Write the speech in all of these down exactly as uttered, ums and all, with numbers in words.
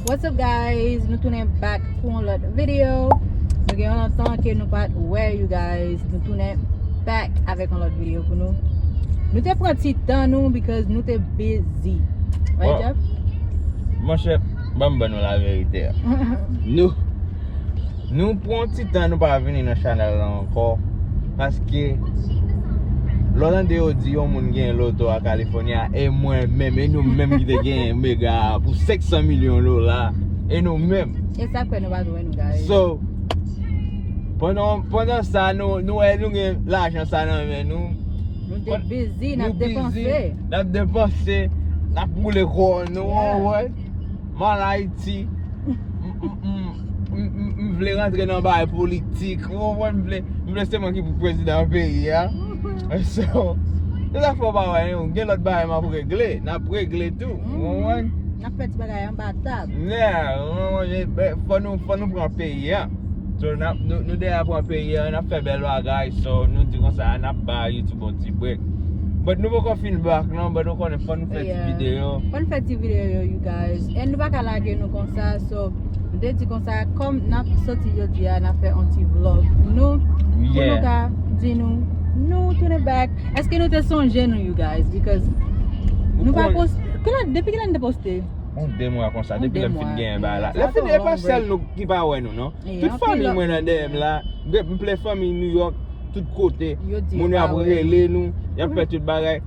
What's up, guys? Nou tounen back pou yon lòt videyo. Nou gen yon lontan ke nou pa t wè, you guys. Nou tounen back avèk yon lòt videyo pou nou. Nou te pran ti tan nou because nou te busy. Right, Jeff? Monchè, ban m ban nou laverite a. Nou Nou pran ti tan nou pa vini nan chanèl la ankò. Paske lè w tande yo di yon moun gen loto a California, e mwen menm, e nou menm ki te gen mega a pou senk san milyon dola, e nou menm. E sa k fè nou pa t wè nou, guys. So, pandan, pandan sa, nou, nou wè nou gen lajan sa nan men nou. Nou te busy, n ap depanse. N ap depanse, n ap boule kò nou, w wè. M al Ayiti. M vle rantre nan bagay politik. Ou konprann? M vle, m vle se mwen ki pou prezidan peyi a. So, se sa fè w pa wè nou. Gen lòt bagay m ap regle. N ap regle tou. Ou konprann? N ap fè ti bagay anba tab. Fò nou, fò nou pran peyi a. So, n ap, nou, nou deja pran peyi a, n ap fè bèl bagay. So, nou di konsa, n ap ba YouTube yon ti break. But nou poko fin back non, but nou konnen fò nou fè ti videyo. Fò nou fè ti videyo, you guys. And nou pa ka lage nou konsa, so, m te di konsa, kòm n ap soti jodi a, n ap fè yon ti vlog pou nou. Pou nou ka di nou, nou tounen back. Èske nou te sonje nou, you guys? Because nou pa poste. Kilè, depi kilè nou te poste? Yon de mwa konsa, depi lè m fin genyen bagay la. Lè fini, e pa sèl nou ki pa wè nou non. Tout fanmi mwen nan D M la, m ple fanmi New York, tout kote. Moun yo ap rele nou, y ap fè tout bagay.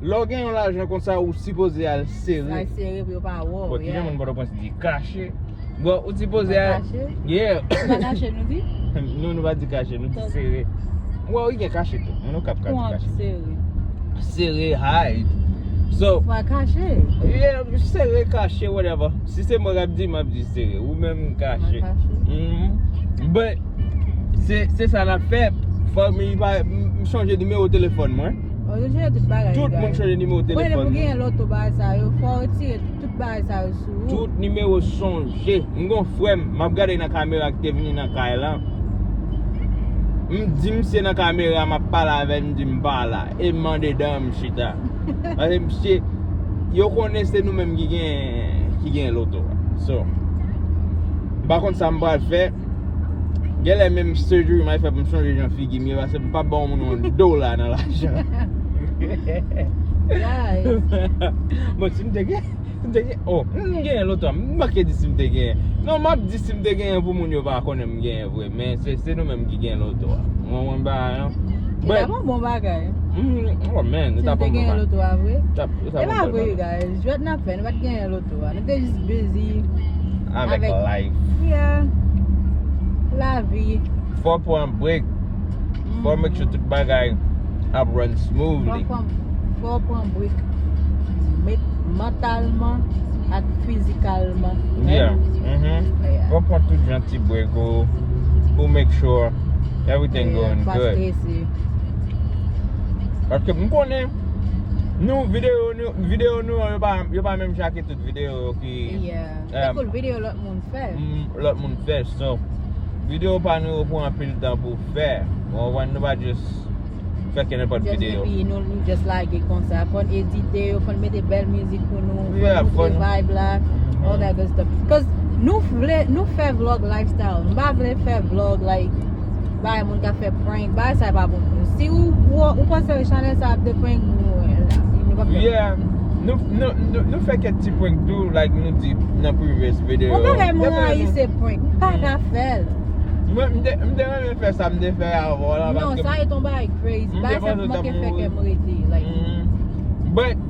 Lè w gen yon lajan konsa, ou sipoze al sere. Al sere pou yo pa wè w. Bon, kijan moun Pòtoprens di kache? Bon, ou sipoze al. Kache? Yeah. Ou pa kache, nou di? Non, nou pa di kache, nou di sere. Bon, wi, gen kache tou. Moun Okap ka di kache. Sere. Sere, hide. So. Pa kache. Yeah, sere, kache, whatever. Si se mwen k ap di, m ap di sere. Ou menm kache. Kache. But, se, se sa n ap fè. Fò m, m chanje nimewo telefòn mwen. Ou chanje tout bagay. Tout moun chanje nimewo telefòn mwen. Mwen, depi w gen loto bagay sa yo, fò w retire tout bagay sa yo sou ou. Tout nimewo chanje. M gon frè m, m ap gade nan kamera ki te vini nan kay lan. M di misye nan kamera, m ap pale avè l, m di m pa la. E m mande dan m chita. Paske misye, yo konnen se nou menm ki gen, ki gen loto a. So, m pa konn sa m pral fè. Genlè menm surgery m al fè pou m chanje jan figi m ye, paske m p ap ba yon moun yon dola nan lajan. Bon, si m te gen, si m te gen, oh, m genyen loto a, m manke di si m te genyen. Non, m ap di si m te genyen pou moun yo pa konnen m genyen vre, men se, se nou menm ki gen loto a. Ou konprann bagay lan? Se t ap yon bon bagay. Oh man, se t ap yon bon bagay. Si m te genyen loto a vre. E pa vre, you guys. Jwèt n ap fè, nou pa t genyen loto a. Nou te jis busy avèk life. Yeah. Lavi. Fò w pran break. Fò w make sure tout bagay ap run smoothly. Fò, fò w pran break. Mantalman ak fizikalman. Yeah. Fò w pran tout jan ti break ou, pou make sure everything going good. Pa strese. Paske m konnen nou videyo nou, videyo nou an, yo pa, yo pa menm jan ke tout videyo yo ki. Yeah. Tankou videyo lòt moun fè. Lòt moun fè. So, videyo pa nou yo pran anpil tan pou fè. Ou konprann, nou pa just fè ke nenpòt videyo. Just epi nou, nou just lage konsa. Fò n edite yo, fò n mete bèl mizik pou nou, fò n montre vibe la, all that good stuff. 'Cause nou vle, nou fè vlog lifestyle. M pa vle fè vlog like bay moun k ap fè prank, bay sa pa bon. Si ou, ou, ou panse chanèl sa ap de prank, nou, nou p ap fè. Yeah. Nou, nou, nou, nou fè kèk ti prank tou, like nou di nan previous video. Yon bagay moun rayi se prank. M pa ka fè l. Mwen, m te, m te renmen fè sa m te fè avan la. Non, sa e t on bagay crazy. Bagay sa manke fè kè m rete. Like. But,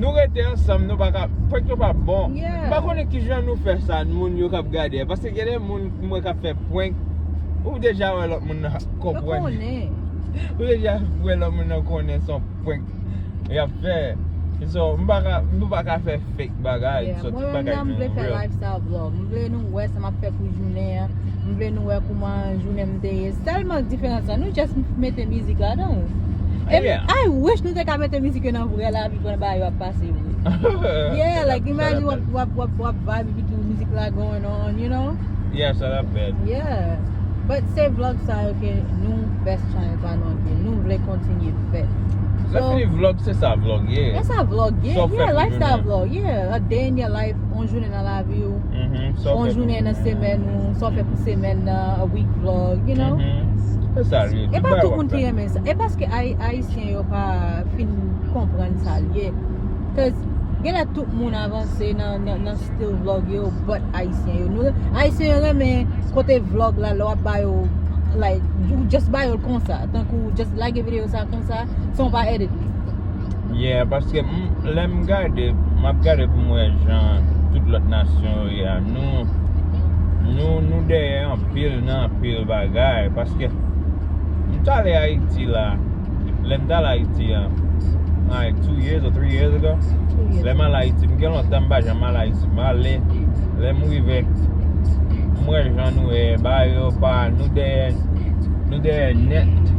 nou rete ansanm, nou pa ka, prank yo pa bon. Yeah. M pa konnen kijan nou fè sa, moun yo k ap gade. Paske gen de moun mwen k ap fè prank, ou deja wè lòt moun nan konprann. Yo konnen. Ou deja wè lòt moun nan konnen se yon prank y ap fè. So, m pa ka, nou pa ka fè fake bagay. Yeah, so, tout bagay nou real. Mwen menm nan, m vle fè lifestyle vlog. M vle nou wè sa m ap fè pou jounen an. M vle nou wè kouman jounen m te ye. Sèlman diferans la, nou just mete mizik ladan. And I wish nou te ka mete mizik yo nan vrè lavi pandan bagay yo ap pase vre. Yeah, like, imagine w ap, w ap, w ap, w ap vibe epi tou mizik la going on, you know? Yeah, sa l ap bèl. Yeah. But se vlog sa yo ke nou, best channel pa nou an ke nou vle kontinye fè. Lè fini vlog, se sa vlog ye. Se sa vlog ye, yeah, lifestyle vlog, yeah. A day in your life, yon jounen nan lavi w. Sa w fè pou jounen nan semèn ou, sa w fè pou semèn nan, a week vlog, you know. Mhm. Se sa l ye. E pa tout moun ki renmen sa. E paske Ay- Ayisyen yo pa fin konprann sa l ye. Cause genlè tout moun avanse nan, nan, nan stil vlog yo, but Ayisyen yo. Nou, Ayisyen yo renmen kote vlog la, lè w ap ba yo, like, ou just ba yo l konsa. Tankou, just like videyo sa konsa, san w pa edit li. Yeah, paske m, lè m gade, m ap gade pou m wè jan tout lòt nasyon yo ye a. Nou, nou, nou dèyè anpil nan anpil bagay. Paske m t ale Ayiti la, lè m t al Ayiti an, like, two years or three years ago. Two years. Lè m al Ayiti, m gen lontan m pa janm al Ayiti. M ale, lè m rive, m wè jan nou ye, bagay yo pa, nou dèyè, nou dèyè nèt.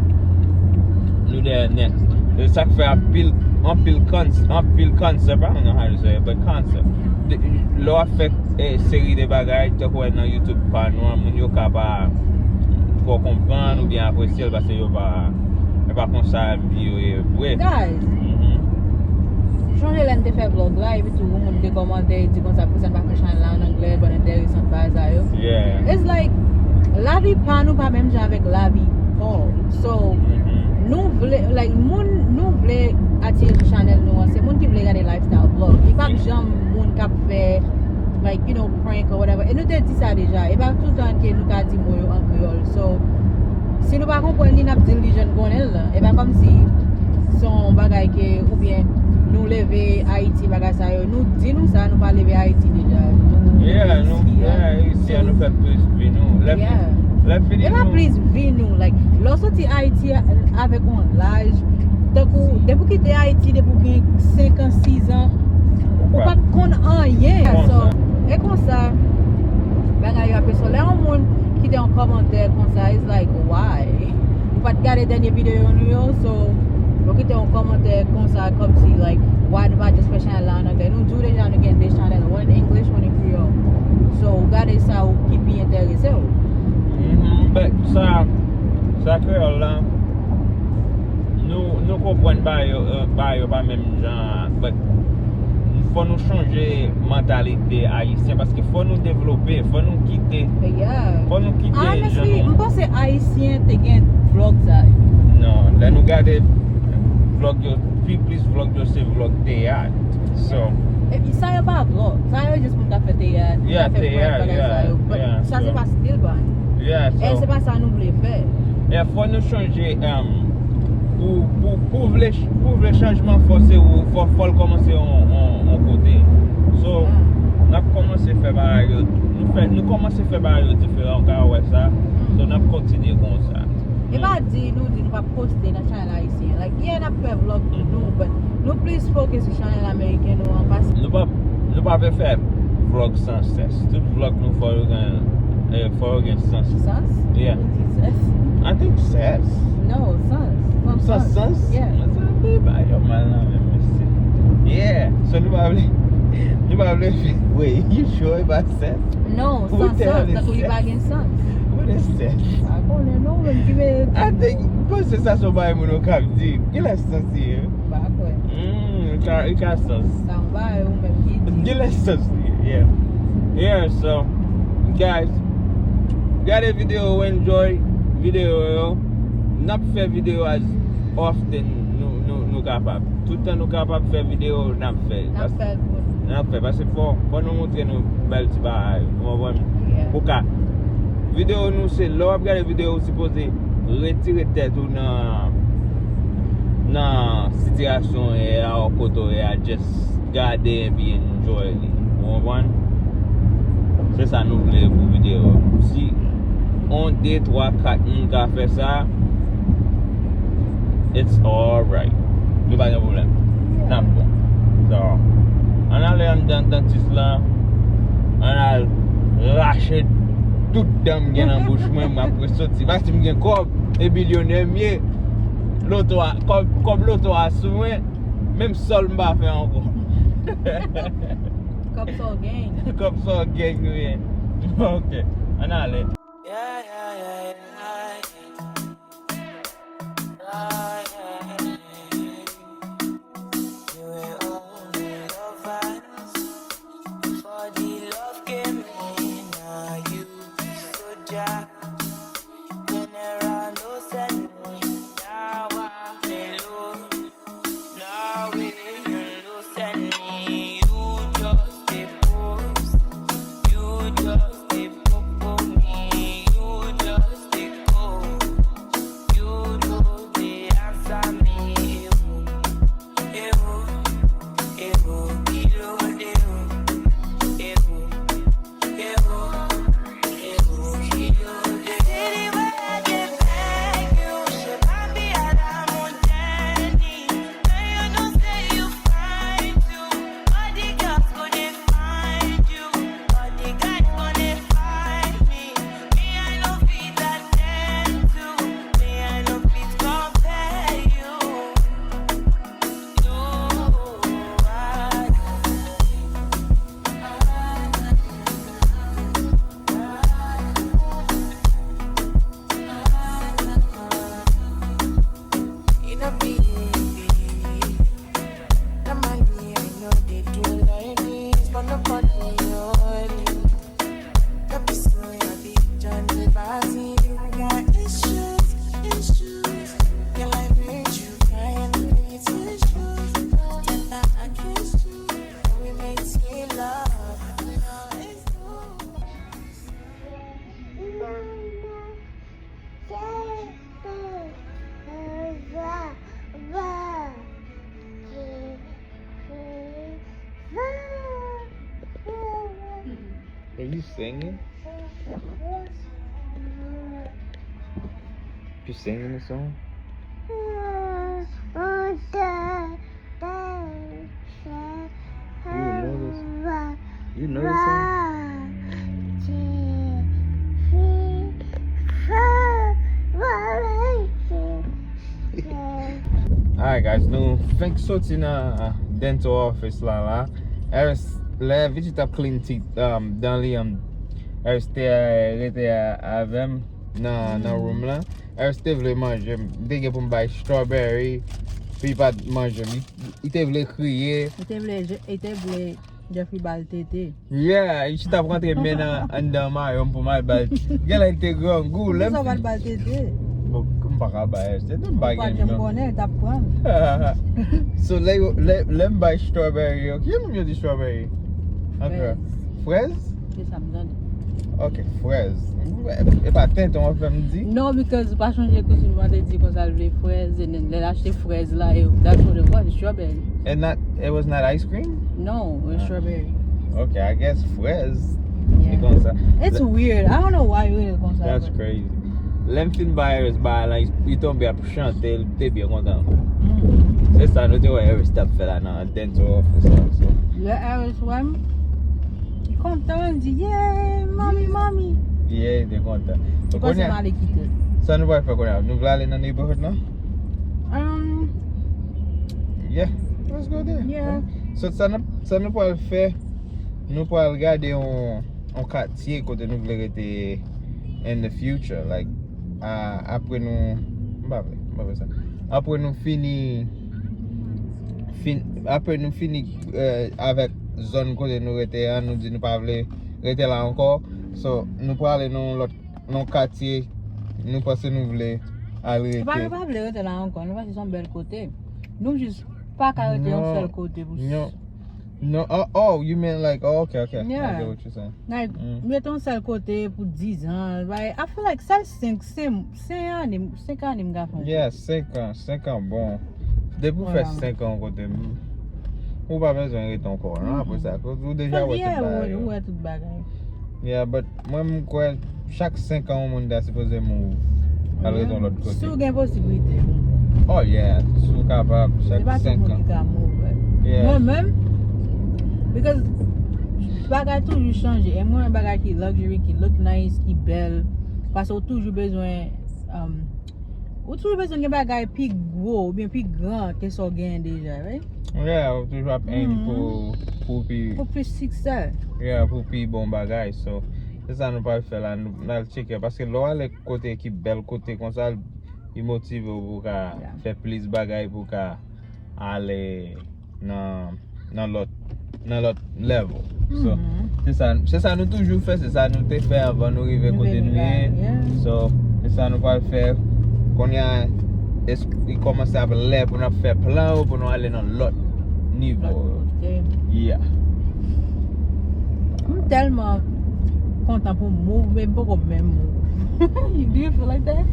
Nou dèyè nèt. Se sa k fè anpil, anpil kans-, anpil cancer, I don't know how to say it, but cancer. De, lè w ap fè, eh, seri de bagay, tankou wè nan YouTube pa nou an, moun yo ka pa twò konprann oubyen apresye l paske yo pa, e pa konsa vi yo ye vre. Guys, mhm, sonje lè n te fè vlog la, epi tou, yon moun te kòmante, di konsa, poukisa n pa fè chanèl la an anglè, bon, enteresan, bagay sa yo. Yeah. It's like, lavi pa nou pa menm jan avèk lavi pa w. So, mhm, nou vle, like, moun nou vle atire sou chanèl nou an, se moun ki vle gade lifestyle vlog. Li p ap janm moun k ap fè, like, you know, prank or whatever. E nou te di sa deja. E pa toutan ke nou ka di mo yo an kreyòl. So, si nou pa konprann li, n ap di l li jan n konnen l lan. E pa kòmsi se yon bagay ke, oubyen nou leve Ayiti, bagay sa yo. Nou di nou sa, nou pa leve Ayiti deja. Nou leve isi a. Yeah, nou, yeah, isi a nou fè plis vi nou. Lè fi-, yeah, lè fini nou. E pa plis vi nou, like, lè w soti Ayiti a, avèk yon laj, tankou, depi w kite Ayiti, depi w gen senk an, sis an, ou pa t konn anyen. So, e konsa, bagay yo ap fè so. Lè yon moun kite yon kòmantè konsa, it's like, why? Ou pa t gade dènye videyo nou yo, so, yo kite yon kòmantè konsa, kòmsi, like, why nou pa just fè chanèl la an anglè? Nou di w deja nou gen de chanèl, one in English, one in Creole. So, ou gade sa ou ki pi enterese w. Mhm, but sa, sa kreyòl la, nou, nou konprann bagay yo, eh, bagay yo pa menm jan, but fò nou chanje mantalite ayisyen, paske fò nou devlope, fò nou kite, yeah, fò nou kite jan nou. Honestly, m panse Ayisyen te gen vlog sa yo. Non, lè nou gade vlog yo, pi plis vlog yo se vlog teyat. So, epi sa yo pa vlog, sa yo jis moun k ap fè teyat, yeah, k ap fè prank, teyat, bagay sa yo. But sa se pa stil pa nou. Yeah, so, e se pa sa nou vle fè. Yeah, fò nou chanje, um, pou, pou, pou vle, pou vle chanjman, fò se ou, fò, fò l kòmanse yon, yon, yon kote. So, yeah, n ap kòmanse fè bagay yo, nou fè, nou kòmanse fè bagay yo diferan, w ka wè sa. Mm. So, n ap kontinye konsa. E pa di nou di nou p ap poste nan chanèl ayisyen. Like, yeah, n ap fè vlog pou nou, but nou plis fokis sou chanèl ameriken nou an, paske nou pa, nou pa vle fè vlog san sès. Tout vlog nou fò yo gen, eh, fò yo gen sans. Sans? Yeah. Ou di sès? I think sès. No, sans. Sans, sans? Yeah. Mwen sanble ba yo mal nan men mesye. Yeah. So nou pa vle, nou pa vle fè, wait, you sure e pa sès? No, sans, sans, tankou li pa gen sans. What is sès? Pa konnen non, menm ki veye di. I think, m panse sa se yon bagay moun yo ka ap di. Ki lè sans ye? Pa kwè. Hmm, li ka, li ka sans. Sa yon bagay ou menm ki di. Ki lè sans ye, yeah. Yeah, so, guys, gade videyo, enjoy videyo yo. N ap fè videyo as often nou, nou, nou kapab. Toutan nou kapab fè videyo, n ap fè. N ap fè l pou nou. N ap fè, paske fò, fò nou montre nou bèl ti bagay, ou konprann? Yeah. Pou ka. Videyo nou se, lè w ap gade videyo, ou sipoze retire tèt ou nan, nan sitiyasyon w ye a, kote w ye a, just gade epi enjoy li. Ou konprann? Se sa nou vle pou videyo. Si yon, de, twa, kat moun ka fè sa, it's alright. Nou pa gen pwoblèm. N ap bon. So, ann ale anndan dantis lan, ann al rache tout dan m gen nan bouch mwen, m ap resoti. Paske m gen kòb, e bilyonè m ye. Loto a, kòb, kòb loto a sou mwen, menm sòl m pa fè ankò. Kòb sa w gen. Kòb sa w gen, wi. Ok, ann ale. Yeah, yeah, yeah, yeah. Yeah, yeah, yeah. You will only love us for the love came in. Singing? You singing the song? You know this? You know this song? Alright guys, nou fenk soti nan dental office la la. Eris, lè Vijit ap clean teeth, um, dan li, um, Eris te, eh, rete a- avè m nan, nan room lan. Eris te vle manje m. M te gen pou m bay strawberry, pou li pa t manje m. Li, li te vle kriye. Li te vle, li te vle Jeffrey ba l tete. Yeah, li chita ap rantre men nan anndan mayo m pou m al ba l. Gen lè li te grangou. Lè m Poukisa w pa t ba l tete? Bon, m pa ka bay tete, m pa Ou pa gen janm non. konnen, l t ap pran l. So, lè yo, lè, lè m bay strawberry yo, ki moun yo di strawberry? Ankò. Frèz. Frèz? Se sa m tande. Ok, frèz. E pa tenten w ap fè m di? Non, because ou pa chonje kouzin mwen te di konsa l vle frèz, and then lè l achte frèz la, e that's what it was, strawberry. And not, it was not ice cream? No, it was strawberry. Ok, I guess frèz. Yeah. Se konsa. It's weird. I don't know why you really konsa. That's crazy. Lè m fin bay Eris bay la, li tonbe ap chante, li te byen kontan. Mm. Se sa nou te wè Eris t ap fè la nan dental office la, so. Lè Eris wè m, li kontan, li di, "Yeah, mommy, mommy." Yeah, li te kontan. So, Li panse kounye a, m ale kite l. Sa nou pral fè kounye a? Nou vle ale nan neighborhood lan? Um, Yeah, let's go there. Yeah. So, sa nou, sa nou pral fè, nou pral gade yon, yon katye kote nou vle rete in the future, like, a- apre nou, m pa vle, m pa vle sa. Apre nou fini, fin, apre nou fini, eh, avèk zòn kote nou rete an, nou di nou pa vle rete la ankò. So, nou prale nan yon lòt, nan yon katye nou panse nou vle al rete. Se pa nou pa vle rete la ankò, nou panse se yon bèl kote. Nou jis pa ka rete yon sèl kote pou Non, oh, oh, you mean like, oh, okay, okay. I get what you're saying. Like, m rete yon sèl kote pou diz an. Like, I feel like sèl senk, senk, senk ane, senk ane m ka fè yon Yeah, senk an, senk an bon. Depi w fè senk an yon kote, m- ou pa bezwen rete ankò, non, apre sa. Ou deja wè tout bagay yo. Ou wè tout bagay. Yeah, but mwen, m kwè chak senk an, yon moun ta sipoze move. Al rete yon lòt kote. Si w gen posiblite pou move. Oh, yeah. Si w kapab, chak senk an. Se pa tout moun ki ka move. Yeah. Mwen menm, because bagay toujou chanje. E mwen, bagay ki luxury, ki look nice, ki bèl. Paske ou toujou bezwen, um, ou toujou bezwen gen bagay pi gwo oubyen pi gran ke sa w genyen deja, right? Yeah, ou toujou ap aim pou, pou pi Pou plis siksè. Yeah, pou pi bon bagay. So, se sa nou pral fè la. Nou, n al tcheke. Paske lè w ale kote ki bèl kote konsa, li motive w pou w ka fè plis bagay, pou w ka ale nan, nan lòt, nan lòt level. So, se sa, se sa nou toujou fè, se sa nou te fè anvan nou rive kote nou ye. So, se sa nou pral fè. Kounye a, es- li kòmanse ap lè pou n ap fè plan yo, pou nou ale nan lòt nivo. Yeah. M tèlman kontan pou move, men m poko menm move. Do you feel like that?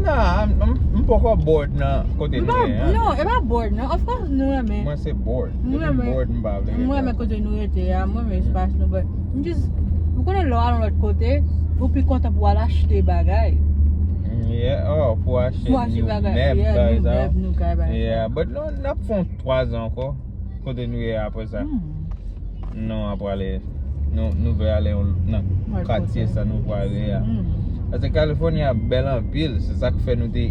Nah, m, m, m poko bored nan kote nou ye a. Non, e pa bored, non. Of course, nou renmen. Mwen se bored. Depi m bored, m pa vle rete. Mwen renmen kote nou rete a, mwen renmen espas nou, but m just, ou konnen lè w al yon lòt kote, ou pi kontan pou w al achte bagay. Yeah, oh, pou achte new mèb, pa egzanp. Yeah, but non, n ap fè yon twa zan ankò. Kote nou ye apre sa. Nou ap prale, nou, nou vle ale nan katye sa nou prale a. Paske California bèl anpil, se sa k fè nou te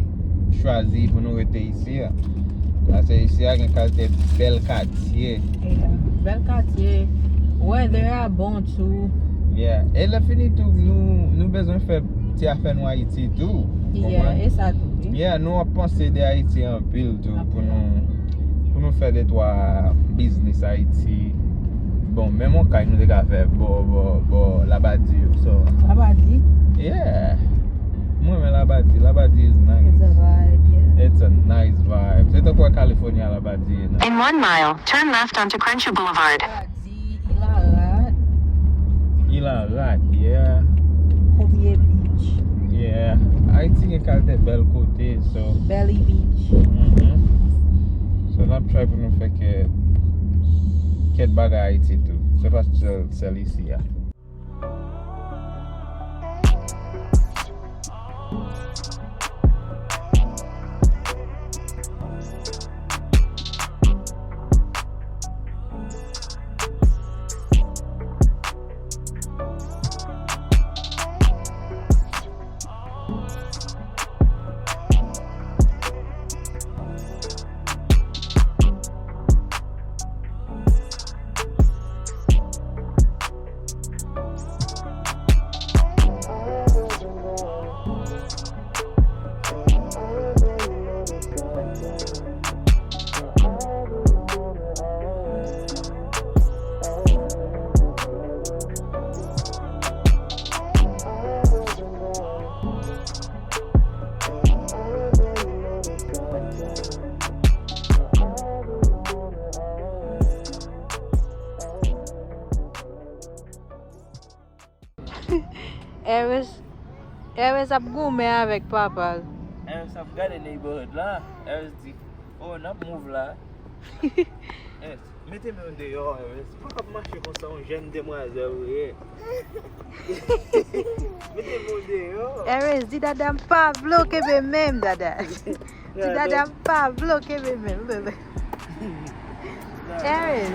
chwazi pou nou rete isi a. Paske isi a gen kalite bèl katye. Yeah, bèl katye. Weather a bon tou. Yeah. E lè fini tou, nou, nou bezwen fè ti afè nou Ayiti tou. Yeah, e sa tou, wi. Yeah, nou ap panse de Ayiti anpil tou pou nou, pou nou fè de twa biznis Ayiti. Bon, menm yon kay nou te ka fè bò, bò, bò Labadi, so. Labadi? Yeah. Mwen renmen Labadi. Labadi is nice. It's a vibe, yeah. It's a nice vibe. Se tankou California Labadi ye nan. In one mile, turn left onto Crenshaw Boulevard. Di Ilarat. Ilarat, yeah. Premier Beach. Yeah. Ayiti gen kalite bèl kote, so. Belly Beach. So, n ap try pou nou fè kè, kèk bagay Ayiti tou. Se pa sèl, sèl isi a. Eris, Eris ap goumen avèk papa l. Eris ap gade neighborhood la. Eris di, "Oh, n ap move la." Eris, mete men w deyò, Eris. Pa kab mache konsa, yon jèn demwazèl ou ye. Mete men w deyò. Eris, di dada m pa vle w kenbe men m, dada. Di dada m pa vle w kenbe men m, bebe. Eris.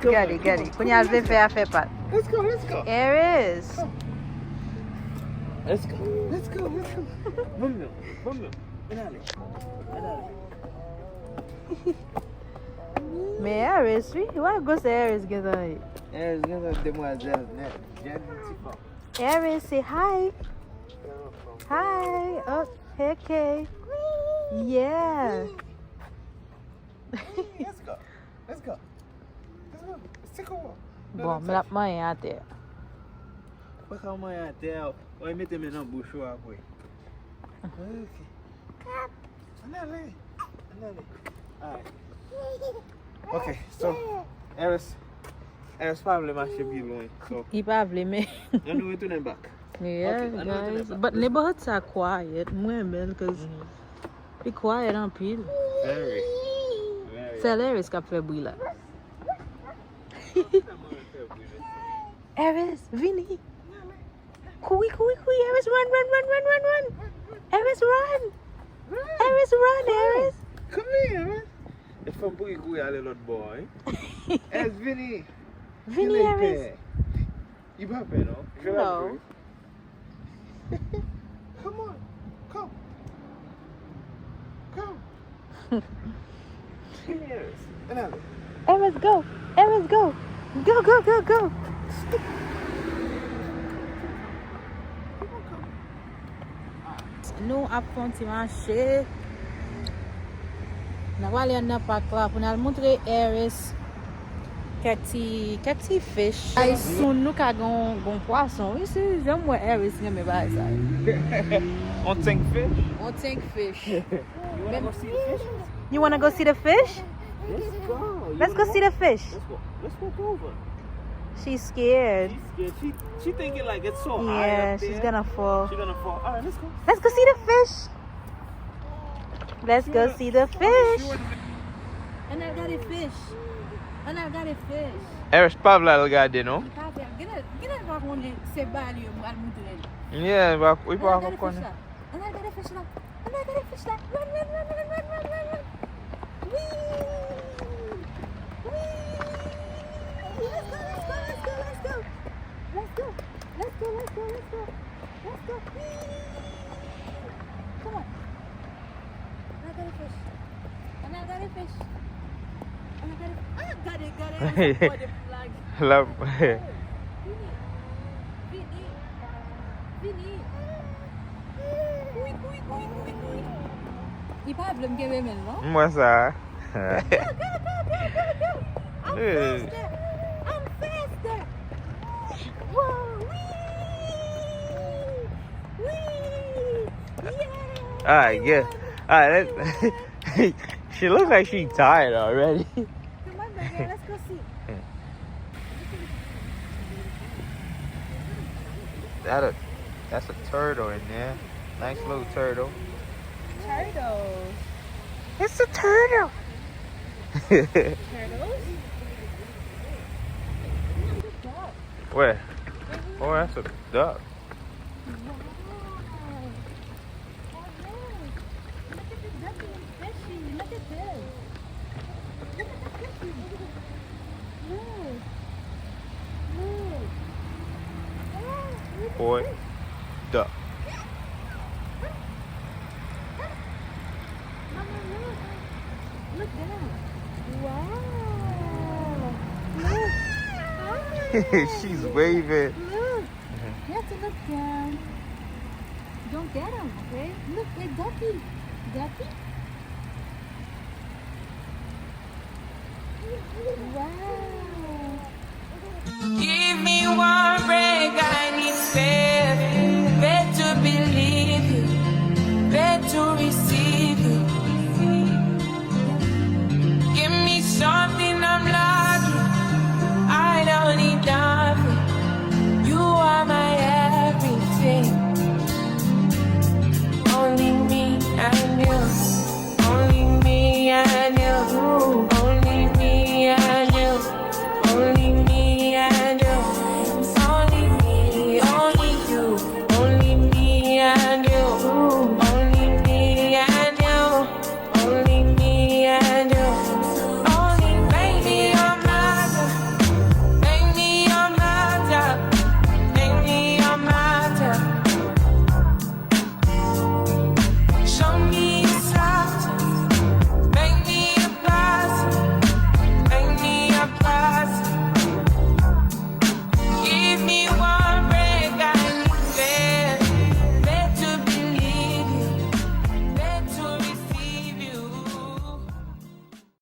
Gade, gade. Kounye a l vle fè afè pa l. Let's go, let's go. Eris. Let's go, let's go, let's go. Vamos, meu, vamos, meu. Ann ale, ann ale. Men Eris, wi. Wa gwosè Eris gentan ye. Eris gentan demwazèl nèt. Jèn ti fanm. Eris, say hi. Hi. Oh, hey, Kay. Yeah. Let's go. Let's go. Let's go. Let's take a walk. No, bon, no, men l ap manyen atè. Ou pa ka manyen atè. Ou mete men nan bouch ou apre. Ok. Ann ale. Ann ale. Alright. Ok, so, Eris, Eris pa vle mache pi lwen. So, li pa vle, men ann nou retounen back. Yeah, okay, ann nou retounen back. But neighborhood sa quiet. Mwen renmen l, 'cause li quiet anpil. Very, very. Sèl Eris k ap fè bri la. Eris, vini. Kouri, kouri, kouri. Eris, run, run, run, run, run, run. Eris, run. Eris, run, Eris. Come here, man. E fanm pou ki kouri ale lòt bò, wi. Eris, vini. Vini, Eris. Li pa pè, non. Come on. Come. Come. Eris, go. Eris, go. Go, go, go, go. Nou ap fè yon ti mache. N ap ale anndan pak la pou n al montre Eris kèk ti, kèk ti fish. Ay, soon nou ka gen yon, gen yon pwason. Wi, si, jan m wè Eris renmen bagay sa. On tank fish? On tank fish. You wanna go see the fish? You wanna go see the fish? Let's go. Let's go see the fish. Let's go. Let's walk over. She's scared. She's scared. She, she thinking like it's so high up there. Yeah, she's gonna fall. She's gonna fall. All right, let's go. Let's go see the fish. Let's go see the fish. Ann al gade fish. Ann al gade fish. Eris pa vle al gade, non? Li pa vle. Genlè, genlè l pa konnen se bagay li yo pral montre l. Yeah, li pa, li pa konnen. Ann al gade fish la. Ann al gade fish la. Ann al gade fish la. Run, run, run, run, run, run, run, run. Wee! Wee! Let's go, let's go, let's go, let's go. Let's go, let's go, let's go, let's go. Let's go. Wee! Come on. Ann al gade fish. Ann al gade fish. Ann al gade. Ah, gade, gade, gade, gade, gade. La. Vini. Vini. Vini. Kouri, kouri, kouri, kouri, kouri. Li pa vle m kenbe men l, non? M wè sa. Go, go, go, go, go, go. I'm faster. I'm faster. Whoa, wee. Wee. Yeah. All right, yeah. All right, let's, she looks like she tired already. Come on, baby, let's go see. That a, that's a turtle in there. Nice little turtle. Turtle. It's a turtle. Turtles? Where? Oh, that's a duck. Wow. Oh, yes. Look at the ducky and fishy. Look at this. Look at the fishy. Look. Look. Oh, look at Boy, this. Duck. Mama, look. Look down. Wow. Look. Hi. She's waving. Look. You have to look down. Don't get him, okay? Look, a ducky. Ducky. Wow. Give me one